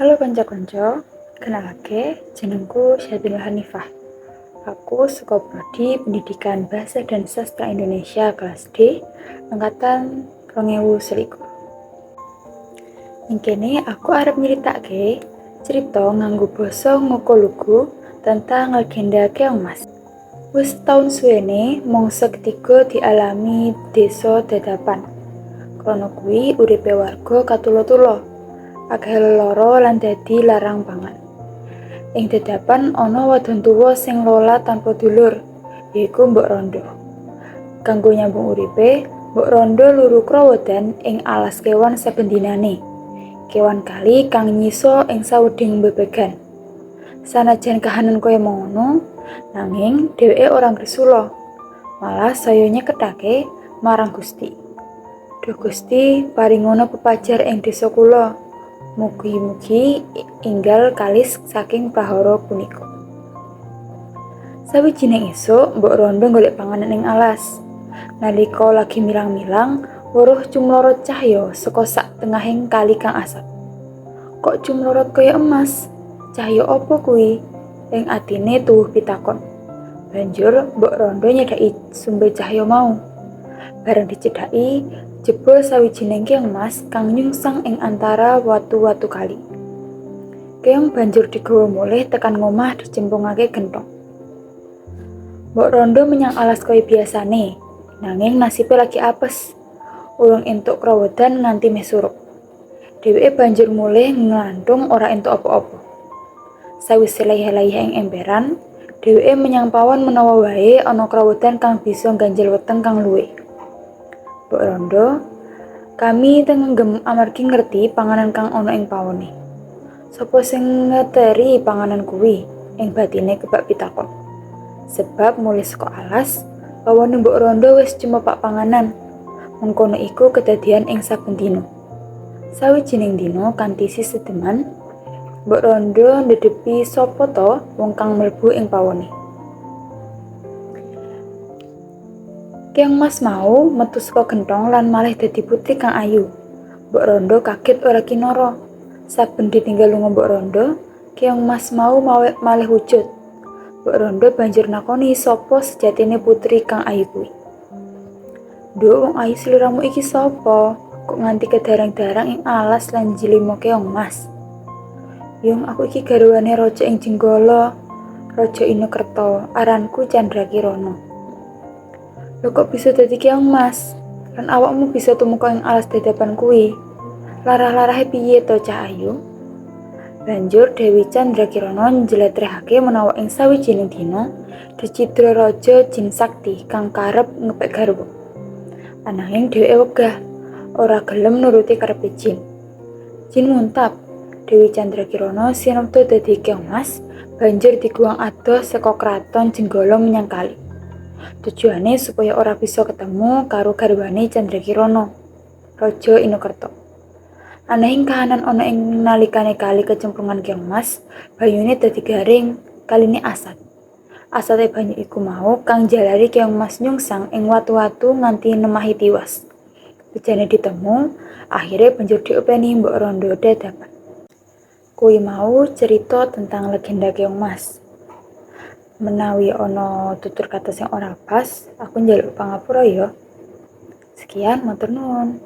Halo kanca-kanca, kenalake jenengku Syadinul Hanifah. Aku saka Prodi Pendidikan Bahasa dan Sastra Indonesia kelas D angkatan 2021. Ing kene aku arep nyritake cerita nganggo basa Ngoko Lugu tentang legenda Keong Mas. Wis taun suwene mangsa ketiga dialami desa Dadapan. Krana kuwi uripe warga katula-tula, akeh lelara lan dadi larang pangan. Ing Dadapan ana wadon tuwa sing lola tanpa dulur, yaiku Mbok Rondo. Kanggo nyambung uripe, Mbok Rondo luru krawodan ing alas kewan saben dinane. Kewan kali kang nyisa ing sawedhing bebegan. Sanajan kahanan kaya mangono, nanging dheweke ora ngresula. Malah saya nyeketake marang Gusti. Duh Gusti, paringono pepajar ing desa kula. Mugi-mugi enggal kalis saking prahara punika. Sawijining esuk, Mbok Rondo golek panganan ing alas. Nalika lagi milang-milang, weruh cumlorot cahya saka sak tengahing kali kang asat. Kok cumlorot kaya emas? Cahya apa kuwi? Ing atine tuwuh pitakon. Banjur Mbok Rondo nyedhaki sumber cahya mau. Bareng dicedhaki, jebul sawijining keong mas kang nyungsang ing antara watu-watu kali. Keong banjur digawa mulih tekan ngomah dicemplungake genthong. Mbok Rondo menyang alas kaya biasane, nanging nasibe lagi apes. Urung entuk krawodan nganti meh surup. Dheweke banjur mulih nglanthung ora entuk apa-apa. Sawise layah-layah ing emperan, dheweke menyang pawon menawa wae ana krawodan kang bisa ngganjel weteng kang luwe. Mbok Rondo, kami tengenggem amargi ngerti panganan kang ana ing pawone. Sapa sing ngeteri panganan kuwi? Ing batine kebak pitakon. Sebab mulih saka alas, pawone Mbok Rondo wis cumepak panganan. Mengkono iku kedadian ing saben dina. Sawijining dina kanthi sisedeman, Mbok Rondo ndhedhepi sapa ta wong kang mlebu ing pawone. Keong Mas mau metu saka genthong lan malih dadi putri kang ayu. Mbok Rondo kaget ora kinara. Saben ditinggal lunga Mbok Rondo, Keong Mas mau malih wujud. Mbok Rondo banjur nakoni sapa sejatine putri kang ayu kuwi. "Nduk, wong ayu sliramu iki sapa? Kok nganti kedarang-darang ing alas lan jlima Keong Mas?" "Yung, aku iki garwane raja ing Jenggala, Raja Inokerta, aranku Candrakirana." "Lho kok bisa dadi Keong Mas? Lan awakmu bisa tumeka ing alas Dadapan kuwi? Larah-larahe piye to, cah ayu?" Banjur Dewi Candrakirana njletrehake menawa ing sawijining dina dicidra raja jin sakti kang karep ngepek garwa. Ananging dheweke wegah, ora gelem nuruti karepe jin. Jin muntap, Dewi Candrakirana sinebta dadi Keong Mas, banjur diguwang adoh saka kraton Jenggala menyang kali. Tujuane supaya ora bisa ketemu karo garwane Candrakirana, Raja Inokerta. Ananging kahanan ana ing nalikane kali kecemplungan Keong Mas, banyune dadi garing, kaline asat. Asate banyu iku mau kang njalari Keong Mas nyungsang ing watu-watu nganti nemahi tiwas. Bejane ditemu, akhire banjur diopeni Mbok Rondo Dadapan. Kuwi mau cerita tentang legenda Keong Mas. Menawi ana tutur kata sing ora pas, aku njaluk pangapura ya. Sekian, matur nuwun.